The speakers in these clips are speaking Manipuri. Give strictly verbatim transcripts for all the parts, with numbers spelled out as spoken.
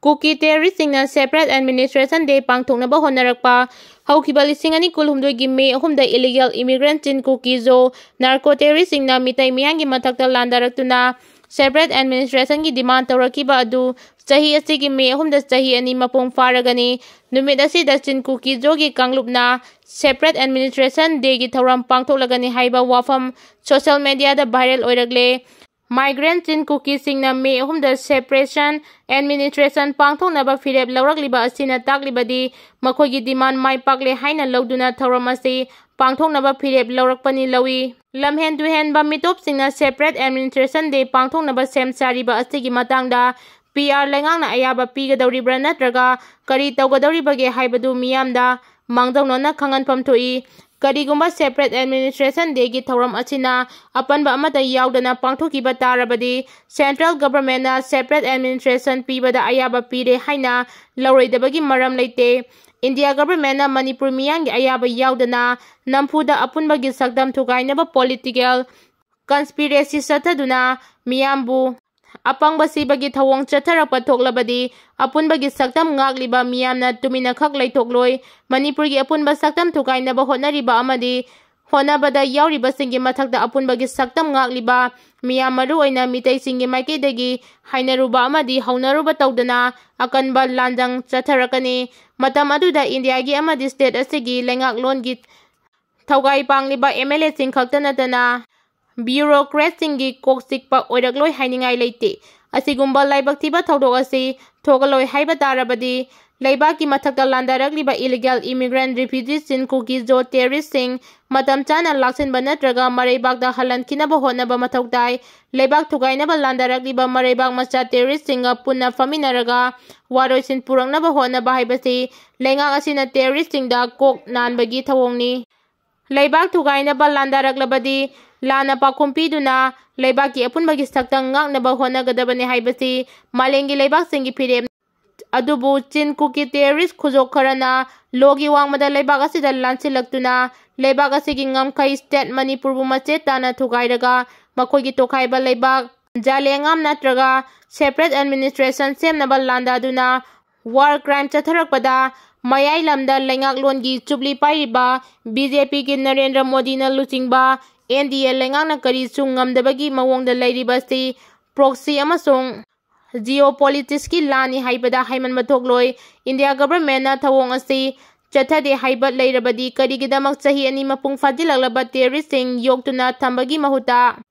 ꯀꯨꯀꯤ terroristꯁꯤꯡꯅ separate administration day ꯄꯥꯡꯊꯣꯛꯅꯕ ꯍꯣꯠꯅꯔꯛꯄ꯫ ꯍꯧꯈꯤꯕ ꯂꯤꯁꯤꯡ ꯑꯅꯤ ꯀꯨꯟꯍꯨꯝꯗꯣꯏꯒꯤ ꯃꯦ ꯑꯍꯨꯝꯗ illegal immigrant ꯆꯤꯟ ꯀꯨꯀꯤ ꯖꯣ narco terroristꯁꯤꯡꯅ ꯃꯤꯇꯩ ꯃꯤꯌꯥꯝꯒꯤ ꯃꯊꯛꯇ ꯂꯥꯟꯗꯥꯔꯛꯇꯨꯅ separate administrationꯒꯤ demand ꯇꯧꯔꯛꯈꯤꯕ ꯑꯗꯨ ꯆꯍꯤ ꯑꯁꯤꯒꯤ ꯃꯦ ꯑꯍꯨꯝꯗ ꯆꯍꯤ ꯑꯅꯤ ꯃꯄꯨꯡ ꯐꯥꯔꯒꯅꯤ꯫ ꯅꯨꯃꯤꯠ ꯑꯁꯤꯗ ꯆꯤꯟ ꯀꯨꯀꯤ ꯖꯣꯒꯤ ꯀꯥꯡꯂꯨꯞꯅ separate administration dayꯒꯤ ꯊꯧꯔꯝ ꯄꯥꯡꯊꯣꯛꯂꯒꯅꯤ ꯍꯥꯏꯕ ꯋꯥꯐꯝ social mediaꯗ viral ꯑꯣꯏꯔꯛꯂꯦ꯫ Migrant ꯆꯤꯟ ꯀꯨꯀꯤꯁꯤꯡꯅ ꯃꯦ ꯑꯍꯨꯝꯗ separation administration ꯄꯥꯡꯊꯣꯛꯅꯕ ꯐꯤꯔꯦꯞ ꯂꯧꯔꯛꯂꯤꯕ ꯑꯁꯤꯅ ꯇꯥꯛꯂꯤꯕꯗꯤ ꯃꯈꯣꯏꯒꯤ demand ꯃꯥꯏ ꯄꯥꯛꯂꯦ ꯍꯥꯏꯅ ꯂꯧꯗꯨꯅ ꯊꯧꯔꯝ ꯑꯁꯤ ꯄꯥꯡꯊꯣꯛꯅꯕ ꯐꯤꯔꯦꯞ ꯂꯧꯔꯛꯄꯅꯤ ꯂꯧꯏ꯫ ꯂꯝꯍꯦꯟ ꯇꯨꯍꯦꯟꯕ ꯃꯤꯇꯣꯞꯁꯤꯡꯅ separate administration day ꯄꯥꯡꯊꯣꯛꯅꯕ ꯁꯦꯝ ꯁꯥꯔꯤꯕ ꯑꯁꯤꯒꯤ ꯃꯇꯥꯡꯗ P R ꯂꯩꯉꯥꯛꯅ ꯑꯌꯥꯕ ꯄꯤꯒꯗꯧꯔꯤꯕ꯭ꯔꯥ ꯅꯠꯇ꯭ꯔꯒ ꯀꯔꯤ ꯇꯧꯒꯗꯧꯔꯤꯕꯒꯦ ꯍꯥꯏꯕꯗꯨ ꯃꯤꯌꯥꯝꯗ ꯃꯥꯡꯖꯧꯅꯅ ꯈꯪꯍꯟꯐꯝ ꯊꯣꯛꯏ꯫ ꯀꯔꯤꯒꯨꯝꯕ separate administration dayꯒꯤ ꯊꯧꯔꯝ ꯑꯁꯤꯅ ꯑꯄꯟꯕ ꯑꯃꯠꯇ ꯌꯥꯎꯗꯅ ꯄꯥꯡꯊꯣꯛꯈꯤꯕ ꯇꯥꯔꯕꯗꯤ central governmentꯅ separate administration ꯄꯤꯕꯗ ꯑꯌꯥꯕ ꯄꯤꯔꯦ ꯍꯥꯏꯅ ꯂꯧꯔꯣꯏꯗꯕꯒꯤ ꯃꯔꯝ ꯂꯩꯇꯦ꯫ India governmentꯅ ꯃꯅꯤꯄꯨꯔ ꯃꯤꯌꯥꯝꯒꯤ ꯑꯌꯥꯕ ꯌꯥꯎꯗꯅ ꯅꯝꯐꯨꯗ ꯑꯄꯨꯟꯕꯒꯤ ꯁꯛꯇꯝ ꯊꯨꯒꯥꯏꯅꯕ political conspiracy ꯆꯠꯊꯗꯨꯅ ꯃꯤꯌꯥꯝꯕꯨ ꯑꯄꯪꯕ ꯁꯤꯕꯒꯤ ꯊꯧꯑꯣꯡ ꯆꯠꯊꯔꯛꯄ ꯊꯣꯛꯂꯕꯗꯤ ꯑꯄꯨꯟꯕꯒꯤ ꯁꯛꯇꯝ ꯉꯥꯛꯂꯤꯕ ꯃꯤꯌꯥꯝꯅ ꯇꯨꯃꯤꯟꯅꯈꯛ ꯂꯩꯊꯣꯛꯂꯣꯏ꯫ ꯃꯅꯤꯄꯨꯔꯒꯤ ꯑꯄꯨꯟꯕ ꯁꯛꯇꯝ ꯊꯨꯒꯥꯏꯅꯕ ꯍꯣꯠꯅꯔꯤꯕ ꯑꯃꯗꯤ ꯍꯣꯠꯅꯕꯗ ꯌꯥꯎꯔꯤꯕꯁꯤꯡꯒꯤ ꯃꯊꯛꯇ ꯑꯄꯨꯟꯕꯒꯤ ꯁꯛꯇꯝ ꯉꯥꯛꯂꯤꯕ ꯃꯤꯌꯥꯝ, ꯃꯔꯨꯑꯣꯏꯅ ꯃꯤꯇꯩꯁꯤꯡꯒꯤ ꯃꯥꯏꯀꯩꯗꯒꯤ ꯍꯥꯏꯅꯔꯨꯕ ꯑꯃꯗꯤ ꯍꯧꯅꯔꯨꯕ ꯇꯧꯗꯅ ꯑꯀꯟꯕ ꯂꯥꯟꯖꯪ ꯆꯠꯊꯔꯛꯀꯅꯤ꯫ ꯃꯇꯝ ꯑꯗꯨꯗ Indiaꯒꯤ ꯑꯃꯗꯤ state ꯑꯁꯤꯒꯤ ꯂꯩꯉꯥꯛꯂꯣꯟꯒꯤ ꯊꯧꯒꯥꯏ ꯄꯥꯡꯂꯤꯕ M L Aꯁꯤꯡ ꯈꯛꯇ ꯅꯠꯇꯅ bureaucratꯁꯤꯡꯒꯤ ꯀꯣꯛ ꯆꯤꯛꯄ ꯑꯣꯏꯔꯛꯂꯣꯏ ꯍꯥꯏꯅꯤꯡꯉꯥꯏ ꯂꯩꯇꯦ꯫ ꯑꯁꯤꯒꯨꯝꯕ ꯂꯥꯏꯕꯛ ꯊꯤꯕ ꯊꯧꯗꯣꯛ ꯑꯁꯤ ꯊꯣꯛꯂꯣꯏ ꯍꯥꯏꯕ ꯇꯥꯔꯕꯗꯤ ꯂꯩꯕꯥꯛꯀꯤ ꯃꯊꯛꯇ ꯂꯥꯟꯗꯥꯔꯛꯂꯤꯕ illegal immigrant refugee ꯆꯤꯟ ꯀꯨꯀꯤ ꯖꯣ terroristꯁꯤꯡ ꯃꯇꯝ ꯆꯥꯅ ꯂꯥꯛꯁꯤꯟꯕ ꯅꯠꯇ꯭ꯔꯒ ꯃꯔꯩꯕꯥꯛꯇ ꯍꯜꯍꯟꯈꯤꯅꯕ ꯍꯣꯠꯅꯕ ꯃꯊꯧ ꯇꯥꯏ꯫ ꯂꯩꯕꯥꯛ ꯊꯨꯒꯥꯏꯅꯕ ꯂꯥꯟꯗꯥꯔꯛꯂꯤꯕ ꯃꯔꯩꯕꯥꯛ ꯃꯆꯥ terroristꯁꯤꯡꯒ ꯄꯨꯟꯅ ꯐꯝꯃꯤꯟꯅꯔꯒ ꯋꯥꯔꯣꯏꯁꯤꯟ ꯄꯨꯔꯛꯅꯕ ꯍꯣꯠꯅꯕ ꯍꯥꯏꯕꯁꯤ ꯂꯩꯉꯥꯛ ꯑꯁꯤꯅ terroristꯁꯤꯡꯗ ꯀꯣꯛ ꯅꯥꯟꯕꯒꯤ ꯊꯧꯑꯣꯡꯅꯤ꯫ ꯂꯩꯕꯥꯛ ꯊꯨꯒꯥꯏꯅꯕ ꯂꯥꯟꯗꯥꯔꯛꯂꯕꯗꯤ ꯂꯥꯟꯅ ꯄꯥꯎꯈꯨꯝ ꯄꯤꯗꯨꯅ ꯂꯩꯕꯥꯛꯀꯤ ꯑꯄꯨꯟꯕꯒꯤ ꯁꯛꯇꯝ ꯉꯥꯛꯅꯕ ꯍꯣꯠꯅꯒꯗꯕꯅꯤ ꯍꯥꯏꯕꯁꯤ ꯃꯥꯂꯦꯝꯒꯤ ꯂꯩꯕꯥꯛꯁꯤꯡꯒꯤ ꯐꯤꯔꯦꯞ꯫ ꯑꯗꯨꯕꯨ ꯆꯤꯟ ꯀꯨꯀꯤ terrorist ꯈꯨꯖꯣꯛ ꯈꯔꯅ ꯂꯣꯒꯤ ꯋꯥꯡꯃꯗ ꯂꯩꯕꯥꯛ ꯑꯁꯤꯗ ꯂꯥꯟꯁꯤꯜꯂꯛꯇꯨꯅ ꯂꯩꯕꯥꯛ ꯑꯁꯤꯒꯤ ꯉꯝꯈꯩ state ꯃꯅꯤꯄꯨꯔꯕꯨ ꯃꯆꯦꯠ ꯇꯥꯅ ꯊꯨꯒꯥꯏꯔꯒ ꯃꯈꯣꯏꯒꯤ ꯇꯣꯈꯥꯏꯕ ꯂꯩꯕꯥꯛ ꯖꯥꯂꯦꯉꯥꯝ ꯅꯠꯇ꯭ꯔꯒ separate administration ꯁꯦꯝꯅꯕ ꯂꯥꯟꯗꯥꯗꯨꯅ war crime ꯆꯠꯊꯔꯛꯄꯗ ꯃꯌꯥꯏ ꯂꯝꯗ ꯂꯩꯉꯥꯛꯂꯣꯟꯒꯤ ꯆꯨꯞꯂꯤ ꯄꯥꯏꯔꯤꯕ BJPꯒꯤ ꯅꯔꯦꯟꯗ꯭ꯔ ꯃꯣꯗꯤꯅ ꯂꯨꯆꯤꯡꯕ NDA ꯂꯩꯉꯥꯛꯅ ꯀꯔꯤꯁꯨ ꯉꯝꯗꯕꯒꯤ ꯃꯑꯣꯡꯗ ꯂꯩꯔꯤꯕ ꯑꯁꯤ proxy ꯑꯃꯁꯨꯡ geopoliticsꯀꯤ ꯂꯥꯟꯅꯤ ꯍꯥꯏꯕꯗ ꯍꯥꯏꯃꯟꯕ ꯊꯣꯛꯂꯣꯏ꯫ India governmentꯅ ꯊꯧꯑꯣꯡ ꯑꯁꯤ ꯆꯠꯊꯗꯦ ꯍꯥꯏꯕ ꯂꯩꯔꯕꯗꯤ ꯀꯔꯤꯒꯤꯗꯃꯛ ꯆꯍꯤ ꯑꯅꯤ ꯃꯄꯨꯡ ꯐꯥꯖꯤꯜꯂꯛꯂꯕ terroristꯁꯤꯡ ꯌꯣꯛꯇꯨꯅ ꯊꯝꯕꯒꯤ ꯃꯍꯨꯠꯇ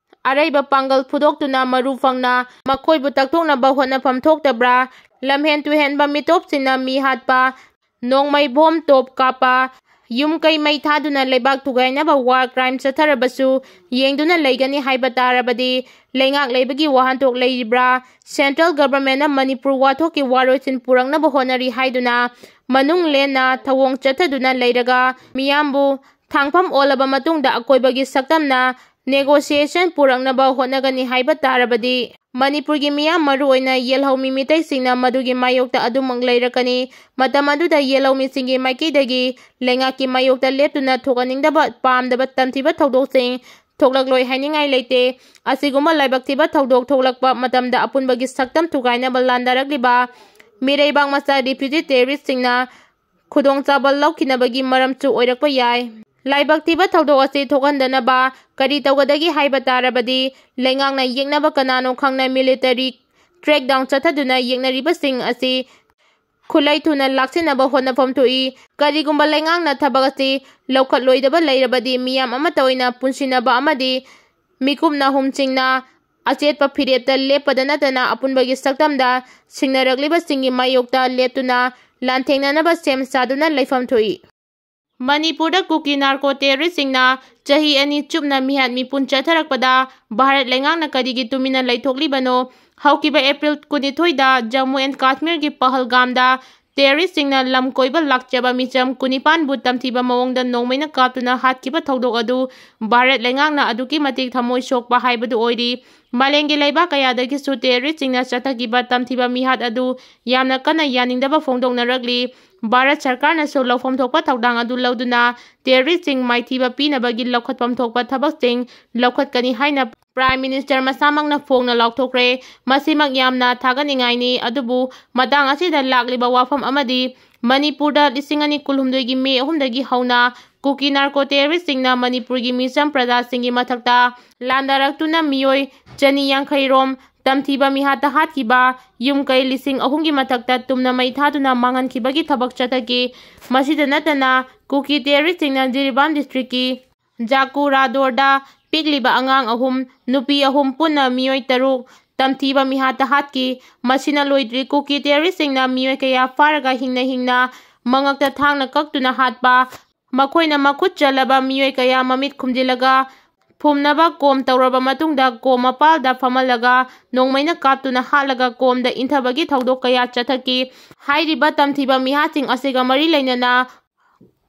ꯑꯔꯩꯕ ꯄꯥꯡꯒꯜ ꯐꯨꯗꯣꯛꯇꯨꯅ ꯃꯔꯨ ꯐꯪꯅ ꯃꯈꯣꯏꯕꯨ ꯇꯛꯊꯣꯛꯅꯕ ꯍꯣꯠꯅꯐꯝ ꯊꯣꯛꯇꯕ꯭ꯔꯥ? ꯂꯝꯍꯦꯟ ꯇꯨꯍꯦꯟꯕ ꯃꯤꯇꯣꯞꯁꯤꯡꯅ ꯃꯤ ꯍꯥꯠꯄ, ꯅꯣꯡꯃꯩ ꯕꯣꯝ ꯇꯣꯞ ꯀꯥꯞꯄ, ꯌꯨꯝ ꯀꯩ ꯃꯩ ꯊꯥꯗꯨꯅ ꯂꯩꯕꯥꯛ ꯊꯨꯒꯥꯏꯅꯕ war crime ꯆꯠꯊꯔꯕꯁꯨ ꯌꯦꯡꯗꯨꯅ ꯂꯩꯒꯅꯤ ꯍꯥꯏꯕ ꯇꯥꯔꯕꯗꯤ ꯂꯩꯉꯥꯛ ꯂꯩꯕꯒꯤ ꯋꯥꯍꯟꯊꯣꯛ ꯂꯩꯔꯤꯕ꯭ꯔꯥ? Central governmentꯅ ꯃꯅꯤꯄꯨꯔ ꯋꯥꯊꯣꯛꯀꯤ ꯋꯥꯔꯣꯏꯁꯤꯟ ꯄꯨꯔꯛꯅꯕ ꯍꯣꯠꯅꯔꯤ ꯍꯥꯏꯗꯨꯅ ꯃꯅꯨꯡ ꯂꯦꯟꯅ ꯊꯧꯑꯣꯡ ꯆꯠꯊꯗꯨꯅ ꯂꯩꯔꯒ ꯃꯤꯌꯥꯝꯕꯨ ꯊꯥꯡꯐꯝ ꯑꯣꯜꯂꯕ ꯃꯇꯨꯡꯗ ꯑꯀꯣꯏꯕꯒꯤ ꯁꯛꯇꯝꯅ negotiation ꯄꯨꯔꯛꯅꯕ ꯍꯣꯠꯅꯒꯅꯤ ꯍꯥꯏꯕ ꯇꯥꯔꯕꯗꯤ ꯃꯅꯤꯄꯨꯔꯒꯤ ꯃꯤꯌꯥꯝ, ꯃꯔꯨꯑꯣꯏꯅ ꯌꯦꯜꯍꯧꯃꯤ ꯃꯤꯇꯩꯁꯤꯡꯅ ꯃꯗꯨꯒꯤ ꯃꯥꯌꯣꯛꯇ ꯑꯗꯨꯃꯛ ꯂꯩꯔꯛꯀꯅꯤ꯫ ꯃꯇꯝ ꯑꯗꯨꯗ ꯌꯦꯜꯍꯧꯃꯤꯁꯤꯡꯒꯤ ꯃꯥꯏꯀꯩꯗꯒꯤ ꯂꯩꯉꯥꯛꯀꯤ ꯃꯥꯌꯣꯛꯇ ꯂꯦꯞꯇꯨꯅ ꯊꯣꯛꯍꯟꯅꯤꯡꯗꯕ, ꯄꯥꯝꯗꯕ ꯇꯝꯊꯤꯕ ꯊꯧꯗꯣꯛꯁꯤꯡ ꯊꯣꯛꯂꯛꯂꯣꯏ ꯍꯥꯏꯅꯤꯡꯉꯥꯏ ꯂꯩꯇꯦ꯫ ꯑꯁꯤꯒꯨꯝꯕ ꯂꯥꯏꯕꯛ ꯊꯤꯕ ꯊꯧꯗꯣꯛ ꯊꯣꯛꯂꯛꯄ ꯃꯇꯝꯗ ꯑꯄꯨꯟꯕꯒꯤ ꯁꯛꯇꯝ ꯊꯨꯒꯥꯏꯅꯕ ꯂꯥꯟꯗꯥꯔꯛꯂꯤꯕ ꯃꯤꯔꯩꯕꯥꯛ ꯃꯆꯥ refugee terroristꯁꯤꯡꯅ ꯈꯨꯗꯣꯡꯆꯥꯕ ꯂꯧꯈꯤꯅꯕꯒꯤ ꯃꯔꯝꯁꯨ ꯑꯣꯏꯔꯛꯄ ꯌꯥꯏ꯫ ꯂꯥꯏꯕꯛ ꯊꯤꯕ ꯊꯧꯗꯣꯛ ꯑꯁꯤ ꯊꯣꯛꯍꯟꯗꯅꯕ ꯀꯔꯤ ꯇꯧꯒꯗꯒꯦ ꯍꯥꯏꯕ ꯇꯥꯔꯕꯗꯤ ꯂꯩꯉꯥꯛꯅ ꯌꯦꯛꯅꯕ ꯀꯅꯥꯅꯣ ꯈꯪꯅ military crackdown ꯆꯠꯊꯗꯨꯅ ꯌꯦꯛꯅꯔꯤꯕꯁꯤꯡ ꯑꯁꯤ ꯈꯨꯠꯂꯥꯏ ꯊꯨꯅ ꯂꯥꯛꯁꯤꯟꯅꯕ ꯍꯣꯠꯅꯐꯝ ꯊꯣꯛꯏ꯫ ꯀꯔꯤꯒꯨꯝꯕ ꯂꯩꯉꯥꯛꯅ ꯊꯕꯛ ꯑꯁꯤ ꯂꯧꯈꯠꯂꯣꯏꯗꯕ ꯂꯩꯔꯕꯗꯤ ꯃꯤꯌꯥꯝ ꯑꯃꯠꯇ ꯑꯣꯏꯅ ꯄꯨꯟꯁꯤꯟꯅꯕ ꯑꯃꯗꯤ ꯃꯤꯀꯨꯞꯅ ꯍꯨꯝꯁꯤꯡꯅ ꯑꯆꯦꯠꯄ ꯐꯤꯔꯦꯞꯇ ꯂꯦꯞꯄꯗ ꯅꯠꯇꯅ ꯑꯄꯨꯟꯕꯒꯤ ꯁꯛꯇꯝꯗ ꯁꯤꯡꯅꯔꯛꯂꯤꯕꯁꯤꯡꯒꯤ ꯃꯥꯌꯣꯛꯇ ꯂꯦꯞꯇꯨꯅ ꯂꯥꯟꯊꯦꯡꯅꯅꯕ ꯁꯦꯝ ꯁꯥꯗꯨꯅ ꯂꯩꯐꯝ ꯊꯣꯛꯏ꯫ ꯃꯅꯤꯄꯨꯔꯗ ꯀꯨꯀꯤ narco terroristꯁꯤꯡꯅ ꯆꯍꯤ ꯑꯅꯤ ꯆꯨꯞꯅ ꯃꯤꯍꯥꯠ ꯃꯤꯄꯨꯟ ꯆꯠꯊꯔꯛꯄꯗ ꯚꯥꯔꯠ ꯂꯩꯉꯥꯛꯅ ꯀꯔꯤꯒꯤ ꯇꯨꯃꯤꯟꯅ ꯂꯩꯊꯣꯛꯂꯤꯕꯅꯣ? ꯍꯧꯈꯤꯕ April ꯀꯨꯟꯅꯤꯊꯣꯏꯗ ꯖꯝꯃꯨ and ꯀꯥꯁꯃꯤꯔꯒꯤ ꯄꯍꯜꯒꯥꯝꯗ terroristꯁꯤꯡꯅ ꯂꯝ ꯀꯣꯏꯕ ꯂꯥꯛꯆꯕ ꯃꯤꯆꯝ ꯀꯨꯟꯅꯤꯄꯥꯟꯕꯨ ꯇꯝꯊꯤꯕ ꯃꯑꯣꯡꯗ ꯅꯣꯡꯃꯩꯅ ꯀꯥꯞꯇꯨꯅ ꯍꯥꯠꯈꯤꯕ ꯊꯧꯗꯣꯛ ꯑꯗꯨ ꯚꯥꯔꯠ ꯂꯩꯉꯥꯛꯅ ꯑꯗꯨꯛꯀꯤ ꯃꯇꯤꯛ ꯊꯃꯣꯏ ꯁꯣꯛꯄ ꯍꯥꯏꯕꯗꯨ ꯑꯣꯏꯔꯤ꯫ ꯃꯥꯂꯦꯝꯒꯤ ꯂꯩꯕꯥꯛ ꯀꯌꯥꯗꯒꯤꯁꯨ terroristꯁꯤꯡꯅ ꯆꯠꯊꯈꯤꯕ ꯇꯝꯊꯤꯕ ꯃꯤꯍꯥꯠ ꯑꯗꯨ ꯌꯥꯝꯅ ꯀꯟꯅ ꯌꯥꯅꯤꯡꯗꯕ ꯐꯣꯡꯗꯣꯛꯅꯔꯛꯂꯤ꯫ ꯚꯥꯔꯠ ꯁꯔꯀꯥꯔꯅꯁꯨ ꯂꯧꯐꯝ ꯊꯣꯛꯄ ꯊꯧꯗꯥꯡ ꯑꯗꯨ ꯂꯧꯗꯨꯅ terroristꯁꯤꯡ ꯃꯥꯏꯊꯤꯕ ꯄꯤꯅꯕꯒꯤ ꯂꯧꯈꯠꯐꯝ ꯊꯣꯛꯄ ꯊꯕꯛꯁꯤꯡ ꯂꯧꯈꯠꯀꯅꯤ ꯍꯥꯏꯅ Prime Minister ꯃꯁꯥꯃꯛꯅ ꯐꯣꯡꯅ ꯂꯥꯎꯊꯣꯛꯈ꯭ꯔꯦ꯫ ꯃꯁꯤꯃꯛ ꯌꯥꯝꯅ ꯊꯥꯒꯠꯅꯤꯡꯉꯥꯏꯅꯤ꯫ ꯑꯗꯨꯕꯨ ꯃꯇꯥꯡ ꯑꯁꯤꯗ ꯂꯥꯛꯂꯤꯕ ꯋꯥꯐꯝ ꯑꯃꯗꯤ ꯃꯅꯤꯄꯨꯔꯗ ꯂꯤꯁꯤꯡ ꯑꯅꯤ ꯀꯨꯟꯍꯨꯝꯗꯣꯏꯒꯤ ꯃꯦ ꯑꯍꯨꯝꯗꯒꯤ ꯍꯧꯅ ꯀꯨꯀꯤ narco terroristꯁꯤꯡꯅ ꯃꯅꯤꯄꯨꯔꯒꯤ ꯃꯤꯆꯝ ꯄ꯭ꯔꯖꯥꯁꯤꯡꯒꯤ ꯃꯊꯛꯇ ꯂꯥꯟꯗꯥꯔꯛꯇꯨꯅ ꯃꯤꯑꯣꯏ ꯆꯅꯤ ꯌꯥꯡꯈꯩ ꯔꯣꯝ ꯇꯝꯊꯤꯕ ꯃꯤꯍꯥꯠꯇ ꯍꯥꯠꯈꯤꯕ, ꯌꯨꯝ ꯀꯩ ꯂꯤꯁꯤꯡ ꯑꯍꯨꯝꯒꯤ ꯃꯊꯛꯇ ꯇꯨꯝꯅ ꯃꯩ ꯊꯥꯗꯨꯅ ꯃꯥꯡꯍꯟꯈꯤꯕꯒꯤ ꯊꯕꯛ ꯆꯠꯊꯈꯤ꯫ ꯃꯁꯤꯗ ꯅꯠꯇꯅ ꯀꯨꯀꯤ terroristꯁꯤꯡꯅ ꯖꯤꯔꯤꯕꯥꯝ districtꯀꯤ ꯖꯥꯀꯨꯔꯥꯗꯣꯔꯗ ꯄꯤꯛꯂꯤꯕ ꯑꯉꯥꯡ ꯑꯍꯨꯝ, ꯅꯨꯄꯤ ꯑꯍꯨꯝ ꯄꯨꯟꯅ ꯃꯤꯑꯣꯏ ꯇꯔꯨꯛ ꯇꯝꯊꯤꯕ ꯃꯤꯍꯥꯠꯇ ꯍꯥꯠꯈꯤ꯫ ꯃꯁꯤꯅ ꯂꯣꯏꯗ꯭ꯔꯤ, ꯀꯨꯀꯤ terroristꯁꯤꯡꯅ ꯃꯤꯑꯣꯏ ꯀꯌꯥ ꯐꯥꯔꯒ ꯍꯤꯡꯅ ꯍꯤꯡꯅ ꯃꯉꯛꯇ ꯊꯥꯡꯅ ꯀꯛꯇꯨꯅ ꯍꯥꯠꯄ, ꯃꯈꯣꯏꯅ ꯃꯈꯨꯠ ꯆꯜꯂꯕ ꯃꯤꯑꯣꯏ ꯀꯌꯥ ꯃꯃꯤꯠ ꯈꯨꯝꯖꯤꯜꯂꯒ ꯐꯨꯝꯅꯕ ꯀꯣꯝ ꯇꯧꯔꯕ ꯃꯇꯨꯡꯗ ꯀꯣꯝ ꯃꯄꯥꯜꯗ ꯐꯝꯍꯜꯂꯒ ꯅꯣꯡꯃꯩꯅ ꯀꯥꯞꯇꯨꯅ ꯍꯥꯠꯂꯒ ꯀꯣꯝꯗ ꯏꯟꯊꯕꯒꯤ ꯊꯧꯗꯣꯛ ꯀꯌꯥ ꯆꯠꯊꯈꯤ꯫ ꯍꯥꯏꯔꯤꯕ ꯇꯝꯊꯤꯕ ꯃꯤꯍꯥꯠꯁꯤꯡ ꯑꯁꯤꯒ ꯃꯔꯤ ꯂꯩꯅꯅ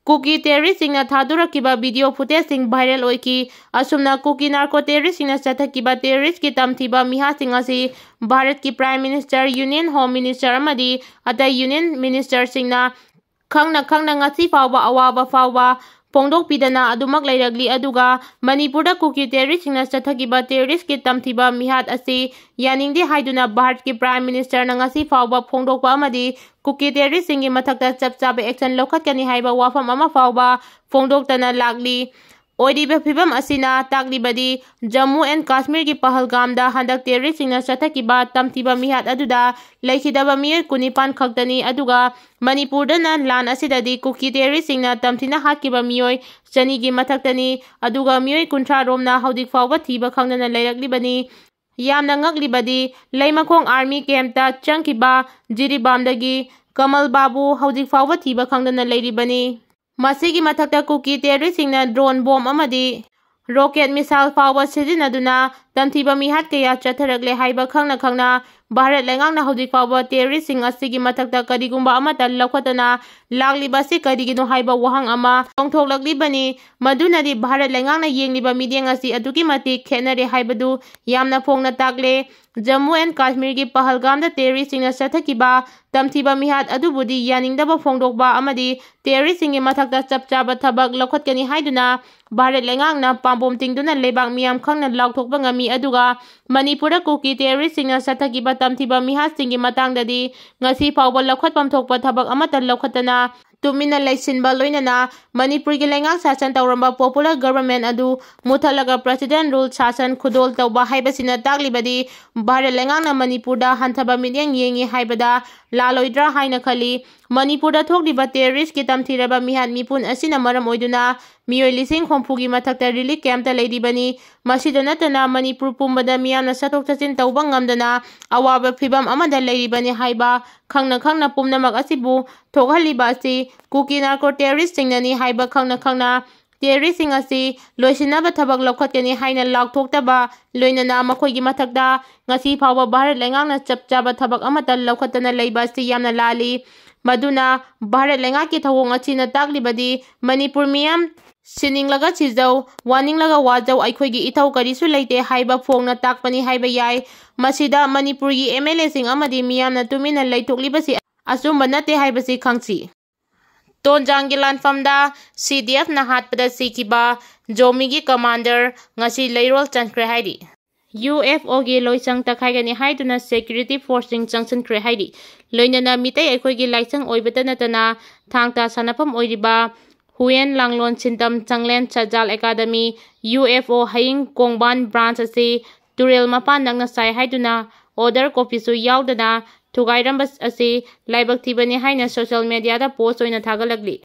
ꯀꯨꯀꯤ terroristꯁꯤꯡꯅ ꯊꯥꯗꯣꯔꯛꯈꯤꯕ video footageꯁꯤꯡ viral ꯑꯣꯏꯈꯤ꯫ ꯑꯁꯨꯝꯅ ꯀꯨꯀꯤ narco terroristꯁꯤꯡꯅ ꯆꯠꯊꯈꯤꯕ terroristꯀꯤ ꯇꯝꯊꯤꯕ ꯃꯤꯍꯥꯠꯁꯤꯡ ꯑꯁꯤ ꯚꯥꯔꯠꯀꯤ Prime Minister, Union Home Minister ꯑꯃꯗꯤ ꯑꯇꯩ Union Ministerꯁꯤꯡꯅ ꯈꯪꯅ ꯈꯪꯅ ꯉꯁꯤ ꯐꯥꯎꯕ ꯑꯋꯥꯕ ꯐꯥꯎꯕ ꯐꯣꯡꯗꯣꯛꯄꯤꯗꯅ ꯑꯗꯨꯃꯛ ꯂꯩꯔꯛꯂꯤ꯫ ꯑꯗꯨꯒ ꯃꯅꯤꯄꯨꯔꯗ ꯀꯨꯀꯤ terroristꯁꯤꯡꯅ ꯆꯠꯊꯈꯤꯕ terroristꯀꯤ ꯇꯝꯊꯤꯕ ꯃꯤꯍꯥꯠ ꯑꯁꯤ ꯌꯥꯅꯤꯡꯗꯦ ꯍꯥꯏꯗꯨꯅ ꯚꯥꯔꯠꯀꯤ Prime Ministerꯅ ꯉꯁꯤ ꯐꯥꯎꯕ ꯐꯣꯡꯗꯣꯛꯄ ꯑꯃꯗꯤ ꯀꯨꯀꯤ terroristꯁꯤꯡꯒꯤ ꯃꯊꯛꯇ ꯆꯞ ꯆꯥꯕ action ꯂꯧꯈꯠꯀꯅꯤ ꯍꯥꯏꯕ ꯋꯥꯐꯝ ꯑꯃ ꯐꯥꯎꯕ ꯐꯣꯡꯗꯣꯛꯇꯅ ꯂꯥꯛꯂꯤ꯫ ꯑꯣꯏꯔꯤꯕ ꯐꯤꯕꯝ ꯑꯁꯤꯅ ꯇꯥꯛꯂꯤꯕꯗꯤ ꯖꯝꯃꯨ and ꯀꯥꯁꯃꯤꯔꯒꯤ ꯄꯍꯜꯒꯥꯝꯗ ꯍꯟꯗꯛ terroristꯁꯤꯡꯅ ꯆꯠꯊꯈꯤꯕ ꯇꯝꯊꯤꯕ ꯃꯤꯍꯥꯠ ꯑꯗꯨꯗ ꯂꯩꯈꯤꯗꯕ ꯃꯤꯑꯣꯏ ꯀꯨꯟꯅꯤꯄꯥꯟ ꯈꯛꯇꯅꯤ꯫ ꯑꯗꯨꯒ ꯃꯅꯤꯄꯨꯔꯗꯅ ꯂꯥꯟ ꯑꯁꯤꯗꯗꯤ ꯀꯨꯀꯤ terroristꯁꯤꯡꯅ ꯇꯝꯊꯤꯅ ꯍꯥꯠꯈꯤꯕ ꯃꯤꯑꯣꯏ ꯆꯅꯤꯒꯤ ꯃꯊꯛꯇꯅꯤ꯫ ꯑꯗꯨꯒ ꯃꯤꯑꯣꯏ ꯀꯨꯟꯊ꯭ꯔꯥ ꯔꯣꯝꯅ ꯍꯧꯖꯤꯛ ꯐꯥꯎꯕ ꯊꯤꯕ ꯈꯪꯗꯅ ꯂꯩꯔꯛꯂꯤꯕꯅꯤ꯫ ꯌꯥꯝꯅ ꯉꯛꯂꯤꯕꯗꯤ ꯂꯩꯃꯈꯣꯡ army campꯇ ꯆꯪꯈꯤꯕ ꯖꯤꯔꯤꯕꯥꯝꯗꯒꯤ ꯀꯃꯜ ꯕꯥꯕꯨ ꯍꯧꯖꯤꯛ ꯐꯥꯎꯕ ꯊꯤꯕ ꯈꯪꯗꯅ ꯂꯩꯔꯤꯕꯅꯤ꯫ ꯃꯁꯤꯒꯤ ꯃꯊꯛꯇ ꯀꯨꯀꯤ terroristꯁꯤꯡꯅ drone bomb ꯑꯃꯗꯤ rocket missile ꯐꯥꯎꯕ ꯁꯤꯖꯤꯟꯅꯗꯨꯅ ꯇꯝꯊꯤꯕ ꯃꯤꯍꯥꯠ ꯀꯌꯥ ꯆꯠꯊꯔꯛꯂꯦ ꯍꯥꯏꯕ ꯈꯪꯅ ꯈꯪꯅ ꯚꯥꯔꯠ ꯂꯩꯉꯥꯛꯅ ꯍꯧꯖꯤꯛ ꯐꯥꯎꯕ terroristꯁꯤꯡ ꯑꯁꯤꯒꯤ ꯃꯊꯛꯇ ꯀꯔꯤꯒꯨꯝꯕ ꯑꯃꯠꯇ ꯂꯧꯈꯠꯇꯅ ꯂꯥꯛꯂꯤꯕ ꯑꯁꯤ ꯀꯔꯤꯒꯤꯅꯣ ꯍꯥꯏꯕ ꯋꯥꯍꯪ ꯑꯃ ꯐꯣꯡꯊꯣꯛꯂꯛꯂꯤꯕꯅꯤ꯫ ꯃꯗꯨꯅꯗꯤ ꯚꯥꯔꯠ ꯂꯩꯉꯥꯛꯅ ꯌꯦꯡꯂꯤꯕ ꯃꯤꯠꯌꯦꯡ ꯑꯁꯤ ꯑꯗꯨꯛꯀꯤ ꯃꯇꯤꯛ ꯈꯦꯠꯅꯔꯦ ꯍꯥꯏꯕꯗꯨ ꯌꯥꯝꯅ ꯐꯣꯡꯅ ꯇꯥꯛꯂꯦ꯫ ꯖꯝꯃꯨ and ꯀꯥꯁꯃꯤꯔꯒꯤ ꯄꯍꯜꯒꯥꯝꯗ terroristꯁꯤꯡꯅ ꯆꯠꯊꯈꯤꯕ ꯇꯝꯊꯤꯕ ꯃꯤꯍꯥꯠ ꯑꯗꯨꯕꯨꯗꯤ ꯌꯥꯅꯤꯡꯗꯕ ꯐꯣꯡꯗꯣꯛꯄ ꯑꯃꯗꯤ terroristꯁꯤꯡꯒꯤ ꯃꯊꯛꯇ ꯆꯞ ꯆꯥꯕ ꯊꯕꯛ ꯂꯧꯈꯠꯀꯅꯤ ꯍꯥꯏꯗꯨꯅ ꯚꯥꯔꯠ ꯂꯩꯉꯥꯛꯅ ꯄꯥꯝꯕꯣꯝ ꯇꯤꯡꯗꯨꯅ ꯂꯩꯕꯥꯛ ꯃꯤꯌꯥꯝ ꯈꯪꯅ ꯂꯥꯎꯊꯣꯛꯄ ꯉꯝꯃꯤ꯫ ꯑꯗꯨꯒ ꯃꯅꯤꯄꯨꯔꯗ ꯀꯨꯀꯤ terroristꯁꯤꯡꯅ ꯆꯠꯊꯈꯤꯕ ꯇꯝꯊꯤꯕ ꯃꯤꯍꯥꯠꯁꯤꯡꯒꯤ ꯃꯇꯥꯡꯗꯗꯤ ꯉꯁꯤ ꯐꯥꯎꯕ ꯂꯧꯈꯠꯐꯝ ꯊꯣꯛꯄ ꯊꯕꯛ ꯑꯃꯠꯇ ꯂꯧꯈꯠꯇꯅ ꯇꯨꯃꯤꯟꯅ ꯂꯩꯁꯤꯟꯕ ꯂꯣꯏꯅꯅ ꯃꯅꯤꯄꯨꯔꯒꯤ ꯂꯩꯉꯥꯛ ꯁꯥꯁꯟ ꯇꯧꯔꯝꯕ popular government ꯑꯗꯨ ꯃꯨꯊꯠꯂꯒ president rule ꯁꯥꯁꯟ ꯈꯨꯗꯣꯜ ꯇꯧꯕ ꯍꯥꯏꯕꯁꯤꯅ ꯇꯥꯛꯂꯤꯕꯗꯤ ꯚꯥꯔꯠ ꯂꯩꯉꯥꯛꯅ ꯃꯅꯤꯄꯨꯔꯗ ꯍꯟꯊꯕ ꯃꯤꯠꯌꯦꯡ ꯌꯦꯡꯉꯤ ꯍꯥꯏꯕꯗ ꯂꯥꯜꯂꯣꯏꯗ꯭ꯔꯥ ꯍꯥꯏꯅ ꯈꯜꯂꯤ꯫ ꯃꯅꯤꯄꯨꯔꯗ ꯊꯣꯛꯂꯤꯕ terroristꯀꯤ ꯇꯝꯊꯤꯔꯕ ꯃꯤꯍꯥꯠ ꯃꯤꯄꯨꯟ ꯑꯁꯤꯅ ꯃꯔꯝ ꯑꯣꯏꯗꯨꯅ ꯃꯤꯑꯣꯏ ꯂꯤꯁꯤꯡ ꯍꯨꯝꯐꯨꯒꯤ ꯃꯊꯛꯇ relief campꯇ ꯂꯩꯔꯤꯕꯅꯤ꯫ ꯃꯁꯤꯗ ꯅꯠꯇꯅ ꯃꯅꯤꯄꯨꯔ ꯄꯨꯝꯕꯗ ꯃꯤꯌꯥꯝꯅ ꯆꯠꯊꯣꯛ ꯆꯠꯁꯤꯟ ꯇꯧꯕ ꯉꯝꯗꯅ ꯑꯋꯥꯕ ꯐꯤꯚꯝ ꯑꯃꯗ ꯂꯩꯔꯤꯕꯅꯤ ꯍꯥꯏꯕ ꯈꯪꯅ ꯈꯪꯅ ꯄꯨꯝꯅꯃꯛ ꯑꯁꯤꯕꯨ ꯊꯣꯛꯍꯜꯂꯤꯕ ꯑꯁꯤ ꯀꯨꯀꯤ narco terroristꯁꯤꯡꯅꯅꯤ ꯍꯥꯏꯕ ꯈꯪꯅ ꯈꯪꯅ terroristꯁꯤꯡ ꯑꯁꯤ ꯂꯣꯏꯁꯤꯟꯅꯕ ꯊꯕꯛ ꯂꯧꯈꯠꯀꯅꯤ ꯍꯥꯏꯅ ꯂꯥꯎꯊꯣꯛꯇꯕ ꯂꯣꯏꯅꯅ ꯃꯈꯣꯏꯒꯤ ꯃꯊꯛꯇ ꯉꯁꯤ ꯐꯥꯎꯕ ꯚꯥꯔꯠ ꯂꯩꯉꯥꯛꯅ ꯆꯞ ꯆꯥꯕ ꯊꯕꯛ ꯑꯃꯠꯇ ꯂꯧꯈꯠꯇꯅ ꯂꯩꯕ ꯑꯁꯤ ꯌꯥꯝꯅ ꯂꯥꯜꯂꯤ꯫ ꯃꯗꯨꯅ ꯚꯥꯔꯠ ꯂꯩꯉꯥꯛꯀꯤ ꯊꯧꯑꯣꯡ ꯑꯁꯤꯅ ꯇꯥꯛꯂꯤꯕꯗꯤ ꯃꯅꯤꯄꯨꯔ ꯃꯤꯌꯥꯝ ꯁꯤꯅꯤꯡꯂꯒ ꯁꯤꯖꯧ, ꯋꯥꯅꯤꯡꯂꯒ ꯋꯥꯖꯧ, ꯑꯩꯈꯣꯏꯒꯤ ꯏꯊꯧ ꯀꯔꯤꯁꯨ ꯂꯩꯇꯦ ꯍꯥꯏꯕ ꯐꯣꯡꯅ ꯇꯥꯛꯄꯅꯤ ꯍꯥꯏꯕ ꯌꯥꯏ꯫ ꯃꯁꯤꯗ ꯃꯅꯤꯄꯨꯔꯒꯤ MLAꯁꯤꯡ ꯑꯃꯗꯤ ꯃꯤꯌꯥꯝꯅ ꯇꯨꯃꯤꯟꯅ ꯂꯩꯊꯣꯛꯂꯤꯕꯁꯤ ꯑꯆꯨꯝꯕ ꯅꯠꯇꯦ ꯍꯥꯏꯕꯁꯤ ꯈꯪꯁꯤ꯫ ꯇꯣꯟꯖꯥꯡꯒꯤ ꯂꯥꯟꯐꯝꯗ CDFꯅ ꯍꯥꯠꯄꯗ ꯁꯤꯈꯤꯕ ꯖꯣꯃꯤꯒꯤ commander ꯉꯁꯤ ꯂꯩꯔꯣꯜ ꯆꯟꯈ꯭ꯔꯦ ꯍꯥꯏꯔꯤ꯫ UFOꯒꯤ ꯂꯣꯏꯁꯪ ꯇꯛꯈꯥꯏꯒꯅꯤ ꯍꯥꯏꯗꯨꯅ security forceꯁꯤꯡ ꯆꯪꯁꯤꯟꯈ꯭ꯔꯦ ꯍꯥꯏꯔꯤ꯫ ꯂꯣꯏꯅꯅ ꯃꯤꯇꯩ ꯑꯩꯈꯣꯏꯒꯤ ꯂꯥꯏꯁꯪ ꯑꯣꯏꯕꯇ ꯅꯠꯇꯅ ꯊꯥꯡ ꯇꯥ ꯁꯥꯟꯅꯐꯝ ꯑꯣꯏꯔꯤꯕ ꯍꯨꯌꯦꯟ ꯂꯥꯡꯂꯣꯟ ꯁꯤꯟꯇꯝ ꯆꯥꯡꯂꯦꯟ ꯁꯖꯥꯜ academy UFO ꯍꯌꯤꯡ ꯀꯣꯡꯕꯥꯟ branch ꯑꯁꯤ ꯇꯨꯔꯦꯜ ꯃꯄꯥꯟ ꯅꯛꯅ ꯁꯥꯏ ꯍꯥꯏꯗꯨꯅ order copyꯁꯨ ꯌꯥꯎꯗꯅ ꯊꯨꯒꯥꯏꯔꯝꯕ ꯑꯁꯤ ꯂꯥꯏꯕꯛ ꯊꯤꯕꯅꯤ ꯍꯥꯏꯅ social mediaꯗ post ꯑꯣꯏꯅ ꯊꯥꯒꯠꯂꯛꯂꯤ꯫